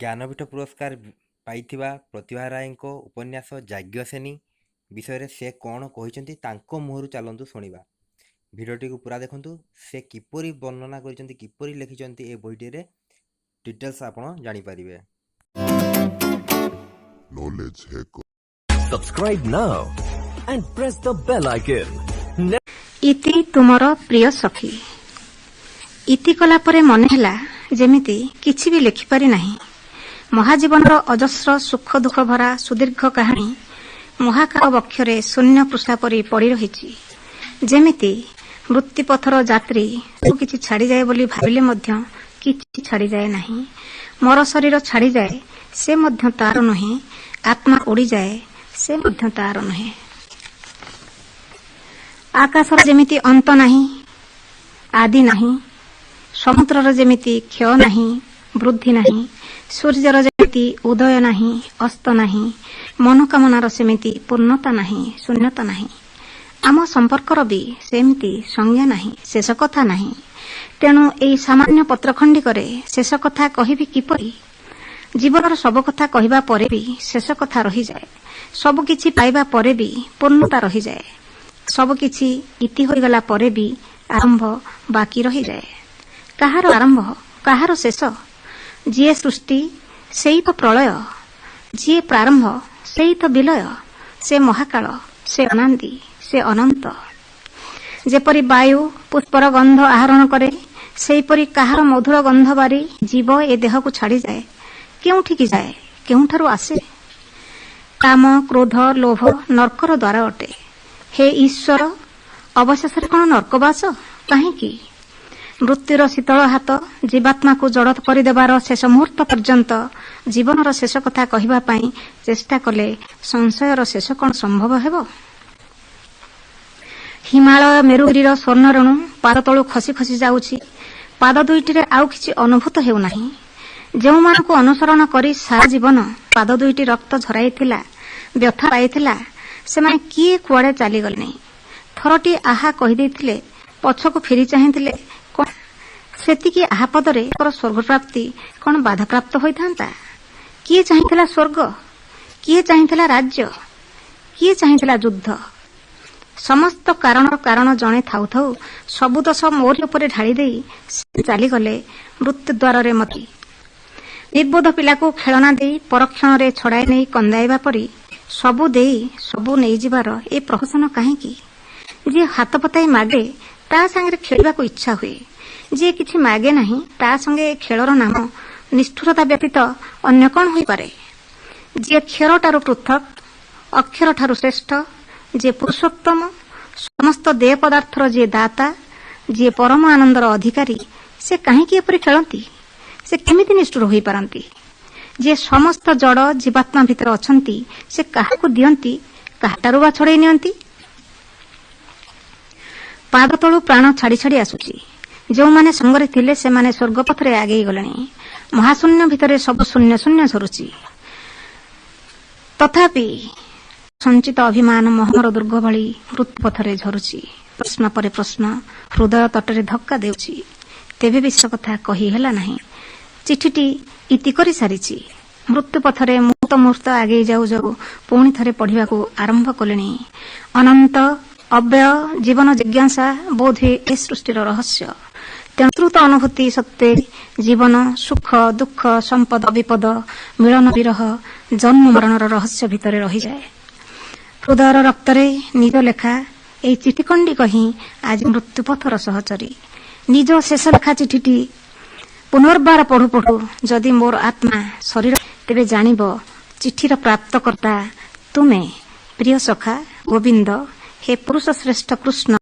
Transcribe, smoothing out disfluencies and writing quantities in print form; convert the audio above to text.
ଜ୍ଞାନପୀଠ ପୁରସ୍କାର ପାଇଥିବା ପ୍ରତିଭା ରାୟଙ୍କ ଉପନ୍ୟାସ ଯାଜ୍ଞସେନୀ ବିଷୟରେ ସେ କ'ଣ କହିଛନ୍ତି, ତାଙ୍କ ମୁହଁରୁ ଚାଲନ୍ତୁ ଶୁଣିବା। ଭିଡ଼ିଓଟିକୁ ପୁରା ଦେଖନ୍ତୁ। ସେ କିପରି ବର୍ଣ୍ଣନା କରିଛନ୍ତି, କିପରି ଲେଖିଛନ୍ତି, ଏ ବହିଟିରେ ଡିଟେଲ୍ସ ଆପଣ ଜାଣିପାରିବେ। Knowledge Hacker. Subscribe now and press the bell icon. ଇତି ତୁମର ପ୍ରିୟ ସଖୀ। ଇତି କଲା ପରେ ମନେ ହେଲା ଯେମିତି କିଛି ବି ଲେଖିପାରି ନାହିଁ। ମହାଜୀବନର ଅଜସ୍ର ସୁଖ ଦୁଃଖ ଭରା ସୁଦୀର୍ଘ କାହାଣୀ ମହାକାଳ ବକ୍ଷରେ ଶୂନ୍ୟ ପୃଷ୍ଠା ପରି ପଡ଼ି ରହିଛି। ଯେମିତି ମୃତ୍ୟୁପଥର ଯାତ୍ରୀ ସବୁ କିଛି ଛାଡ଼ିଯାଏ ବୋଲି ଭାବିଲେ ମଧ୍ୟ କିଛି ଛାଡ଼ିଯାଏ ନାହିଁ। ମର ଶରୀର ଛାଡ଼ିଯାଏ, ସେ ମଧ୍ୟ ତାର ନୁହେଁ। ଆତ୍ମା ଉଡ଼ିଯାଏ, ସେ ମଧ୍ୟ ତାର ନୁହେଁ। ଆକାଶର ଯେମିତି ଅନ୍ତ ନାହିଁ, ଆଦି ନାହିଁ, ସମୁଦ୍ରର ଯେମିତି କ୍ଷୟ ନାହିଁ, ବୃଦ୍ଧି ନାହିଁ, ସୂର୍ଯ୍ୟର ଯେମିତି ଉଦୟ ନାହିଁ, ଅସ୍ତ ନାହିଁ, ମନୋକାମନାର ସେମିତି ପୂର୍ଣ୍ଣତା ନାହିଁ, ଶୂନ୍ୟତା ନାହିଁ, ଆମ ସମ୍ପର୍କର ବି ସେମିତି ସଂଜ୍ଞା ନାହିଁ, ଶେଷ କଥା ନାହିଁ। ତେଣୁ ଏଇ ସାମାନ୍ୟ ପତ୍ରଖଣ୍ଡିକରେ ଶେଷ କଥା କହିବି କିପରି? ଜୀବନର ସବୁ କଥା କହିବା ପରେ ବି ଶେଷ କଥା ରହିଯାଏ। ସବୁ କିଛି ପାଇବା ପରେ ବି ପୂର୍ଣ୍ଣତା ରହିଯାଏ। ସବୁ କିଛି ଇତି ହୋଇଗଲା ପରେ ବି ଆରମ୍ଭ ବାକି ରହିଯାଏ। କାହାର ଆରମ୍ଭ, କାହାର ଶେଷ? ଯିଏ ସୃଷ୍ଟି, ସେଇ ତ ପ୍ରଳୟ। ଯିଏ ପ୍ରାରମ୍ଭ, ସେଇ ତ ବିଲୟ। ସେ ମହାକାଳ, ସେ ଅନାଦି, ସେ ଅନନ୍ତ। ଯେପରି ବାୟୁ ପୁଷ୍ପର ଗନ୍ଧ ଆହରଣ କରେ, ସେହିପରି କାହାର ମଧୁର ଗନ୍ଧ ବାରି ଜୀବ ଏ ଦେହକୁ ଛାଡ଼ିଯାଏ। କେଉଁଠିକି ଯାଏ? କେଉଁଠାରୁ ଆସେ? କାମ, କ୍ରୋଧ, ଲୋଭ ନର୍କର ଦ୍ୱାର ଅଟେ। ହେ ଈଶ୍ୱର, ଅବଶେଷରେ କଣ ନର୍କବାସ? କାହିଁକି? ମୃତ୍ୟୁର ଶୀତଳ ହାତ ଜୀବାତ୍ମାକୁ ଜଡ଼ କରିଦେବାର ଶେଷ ମୁହୂର୍ତ୍ତ ପର୍ଯ୍ୟନ୍ତ ଜୀବନର ଶେଷ କଥା କହିବା ପାଇଁ ଚେଷ୍ଟା କଲେ ସଂଶୟର ଶେଷ କଣ ସମ୍ଭବ ହେବ? ହିମାଳୟ ମେରୁଗିରିର ସ୍ୱର୍ଣ୍ଣରେଣୁ ପାଦ ତଳୁ ଖସି ଖସି ଯାଉଛି। ପାଦ ଦୁଇଟିରେ ଆଉ କିଛି ଅନୁଭୂତ ହେଉନାହିଁ। ଯେଉଁମାନଙ୍କୁ ଅନୁସରଣ କରି ସାରା ଜୀବନ ପାଦ ଦୁଇଟି ରକ୍ତ ଝରାଇଥିଲା, ବ୍ୟଥା ପାଇଥିଲା, ସେମାନେ କିଏ କୁଆଡ଼େ ଚାଲିଗଲେଣି। ଥରଟି ଆହା କହିଦେଇଥିଲେ, ପଛକୁ ଫେରି ଚାହିଁଥିଲେ କଣ ସେତିକି ଆହା ପଦରେ ସ୍ୱର୍ଗପ୍ରାପ୍ତି କଣ ବାଧାପ୍ରାପ୍ତ ହୋଇଥାନ୍ତା? କିଏ ଚାହିଁଥିଲା ସ୍ୱର୍ଗ? କିଏ ଚାହିଁଥିଲା ରାଜ୍ୟ? କିଏ ଚାହିଁଥିଲା ଯୁଦ୍ଧ? ସମସ୍ତ କାରଣର କାରଣ ଜଣେ ଥାଉ ଥାଉ ସବୁ ଦୋଷ ମୋରି ଉପରେ ଢାଳି ଦେଇ ସେ ଚାଲିଗଲେ ମୃତ୍ୟୁ ଦ୍ୱାରରେ ମତି। ନିର୍ବୋଧ ପିଲାକୁ ଖେଳନା ଦେଇ ପରକ୍ଷଣରେ ଛଡ଼ାଇ ନେଇ କନ୍ଦାଇବା ପରି ସବୁ ଦେଇ ସବୁ ନେଇଯିବାର ଏ ପ୍ରହସନ କାହିଁକି? ଯିଏ ହାତ ପତାଇ ମାଗେ, ତା ସାଙ୍ଗରେ ଖେଳିବାକୁ ଇଚ୍ଛା ହୁଏ। ଯିଏ କିଛି ମାଗେ ନାହିଁ, ତା ସଙ୍ଗେ ଏ ଖେଳର ନାମ ନିଷ୍ଠୁରତା ବ୍ୟତୀତ ଅନ୍ୟ କଣ ହୋଇପାରେ? ଯିଏ କ୍ଷରଠାରୁ ପୃଥକ୍, ଅକ୍ଷରଠାରୁ ଶ୍ରେଷ୍ଠ, ଯିଏ ପୁରୁଷୋତ୍ତମ, ସମସ୍ତ ଦେୟ ପଦାର୍ଥର ଯିଏ ଦାତା, ଯିଏ ପରମ ଆନନ୍ଦର ଅଧିକାରୀ, ସେ କାହିଁକି ଏପରି ଖେଳନ୍ତି? ସେ କେମିତି ନିଷ୍ଠୁର ହୋଇପାରନ୍ତି? ଯିଏ ସମସ୍ତ ଜଡ଼ ଜୀବାତ୍ମା ଭିତରେ ଅଛନ୍ତି, ସେ କାହାକୁ ଦିଅନ୍ତି, କାହାଠାରୁ ବା ଛଡ଼େଇ ନିଅନ୍ତି? ପାଦ ତଳୁ ପ୍ରାଣ ଛାଡ଼ି ଛାଡ଼ି ଆସୁଛି। ଯେଉଁମାନେ ସଙ୍ଗରେ ଥିଲେ, ସେମାନେ ସ୍ୱର୍ଗପଥରେ ଆଗେଇ ଗଲେଣି। ମହାଶୂନ୍ୟ ଭିତରେ ସବୁ ଶୂନ୍ୟ ଶୂନ୍ୟ ଝରୁଛି। ତଥାପି ସଞ୍ଚିତ ଅଭିମାନ ମହମର ଦୁର୍ଗ ଭଳି ମୃତ୍ୟୁପଥରେ ଝରୁଛି। ପ୍ରଶ୍ନ ପରେ ପ୍ରଶ୍ନ ହୃଦୟ ତଟରେ ଧକ୍କା ଦେଉଛି। ତେବେ ବି ସେ କଥା କହି ହେଲା ନାହିଁ। ଚିଠିଟି ଇତି କରି ସାରିଛି। ମୃତ୍ୟୁପଥରେ ମୁହୂର୍ତ୍ତ ମୁହୂର୍ତ୍ତ ଆଗେଇ ଯାଉ ଯାଉ ପୁଣି ଥରେ ପଢ଼ିବାକୁ ଆରମ୍ଭ କଲିଣି। ଅନନ୍ତ ଅବ୍ୟୟ ଜୀବନ ଜିଜ୍ଞାସା ବୋଧହୁଏ ଏ ସୃଷ୍ଟିର ରହସ୍ୟ। ତେଣୁ ବିସ୍ତୃତ ଅନୁଭୂତି ସତ୍ତ୍ୱେ ଜୀବନ ସୁଖ ଦୁଃଖ, ସମ୍ପଦ ବିପଦ, ମିଳନ ବିରହ, ଜନ୍ମ ମରଣର ରହସ୍ୟ ଭିତରେ ରହିଯାଏ। ହୃଦୟର ରକ୍ତରେ ନିଜ ଲେଖା ଏଇ ଚିଠି ଖଣ୍ଡିକ ହିଁ ଆଜି ମୃତ୍ୟୁପଥର ସହଚରୀ। ନିଜ ଶେଷ ଲେଖା ଚିଠିଟି ପୁନର୍ବାର ପଢୁ ପଢୁ ଯଦି ମୋର ଆତ୍ମା ଶରୀର, ତେବେ ଜାଣିବ ଚିଠିର ପ୍ରାପ୍ତକର୍ତ୍ତା ତୁମେ, ପ୍ରିୟ ସଖା ଗୋବିନ୍ଦ, ହେ ପୁରୁଷ ଶ୍ରେଷ୍ଠ କୃଷ୍ଣ।